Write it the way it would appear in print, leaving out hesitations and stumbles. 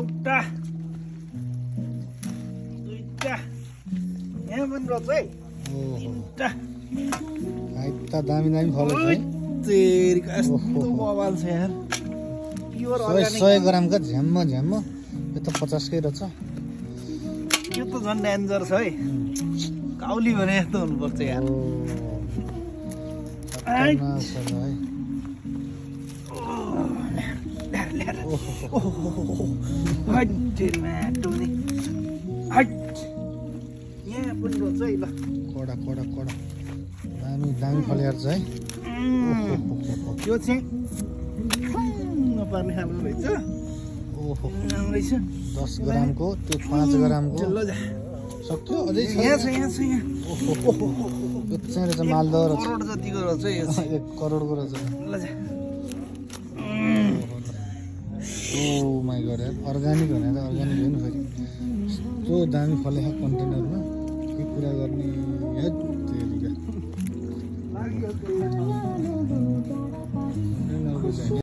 एउटा दुईटा यहाँ पनि रहेछ है तीनटा आइता दामी फल है तेरीको यस्तो बवाल छ यार प्योर अर्गानिक 100 ग्रामका झ्याम्म यो त 50 कै रहेछ यो त झन् डेन्जर छ है काउली भने यस्तो हुनुपर्छ यार यहाँ पनि रहेछ है ल कडा दामी फलेर छ है यो चाहिँ नपर्ने खालको रहेछ ओहो राम्रै छ 10 ग्रामको त्यो 5 ग्रामको सक्यो अझै छ यहाँ छ ओहो यो चाहिँ रहेछ मालदह रहेछ करोड जतिको रहेछ यो 1 करोडको रहेछ ल जा ओ माय गॉड यार अर्गानिक भने त अर्गानिक हो नि फेरि त्यो दामी फलेको कन्टेनरमा के कुरा गर्ने हेत तेरीका